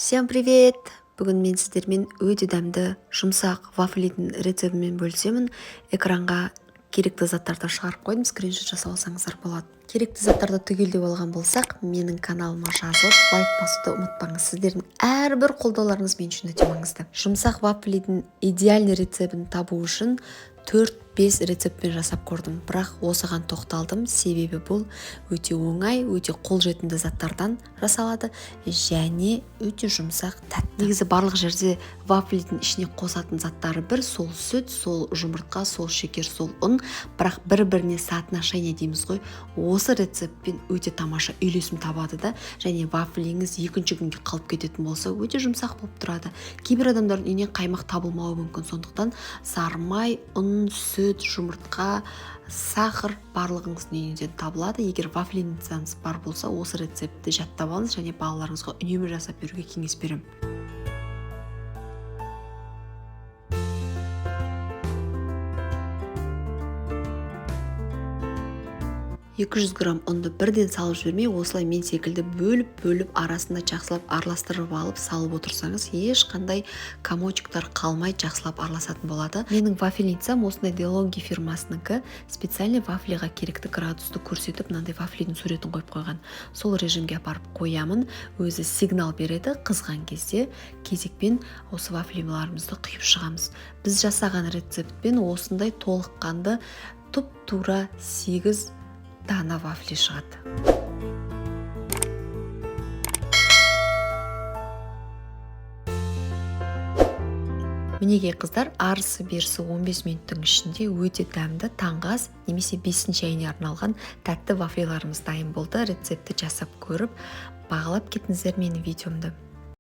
Всем привет! Бүгін мен сіздермен өте дәмді жұмсақ вафлидің рецептімен бөлісемін. Экранға керекті заттарды шығарып қойдым, скриншот жасап алсаңыздар болады. Керекті заттарды түгелдеп алған болсақ, менің каналыма жазылып, лайк басуды ұмытпаңыз. Сіздердің әрбір қолдауларыңыз мен үшін өте маңызды. Жұмсақ вафлидің идеальный рецептін табу үшін 4-5 рецептпен жасап көрдім, бірақ осыған тоқталдым, себебі бұл өте оңай, өте қолжетімді заттардан жасалады және өте жұмсақ, тәтті. Негізі барлық жерде вафлидің ішіне қосатын заттары бір, сол сүт, сол жұмыртқа, сол шекер, сол ұн, бірақ бір-біріне соотношение дейміз ғой, осы рецептпен өте тамаша үйлесім табады да, және вафлиңіз екінші күнге қалып кететін болса, өте жұмсақ болып тұрады. Кейбір адамдардың үйінен қаймақ табылмауы мүмкін, сондықтан сары май, ұн, сүт, жұмыртқа, сахар барлығыңыздың үйінен табылады. Егер вафельницаңыз бар болса, осы рецептті жаттап алыңыз және балаларыңызға үнемі жасап беруге кеңес беремін. 200 грамм ұнды бірден салып жібермей, осылай мен секілді бөліп-бөліп арасында жақсылап араластырып алып салып отырсаңыз, ешқандай комочектар қалмай жақсылап араласатын болады. Менің вафельницам осындай Делонги фирмасыныкі, специальный вафлиға керекті градусты көрсетіп, мынандай вафлидің суретін қойып қойған. Сол режимге апарып қоямын, өзі сигнал береді, қызған кезде кезекпен осы вафлиларымызды құйып шығамыз. Біз жасаған рецептпен осындай толыққанды тұп-тура 8 дана вафли шығады. Мінекей, қыздар, арысы берісі 15 минуттың ішінде өте дәмді таңғы ас немесе бесін шайына арналған тәтті вафлиларымыз дайын болды. Рецептті жасап көріп, бағалап кетіңіздер менің видеомды.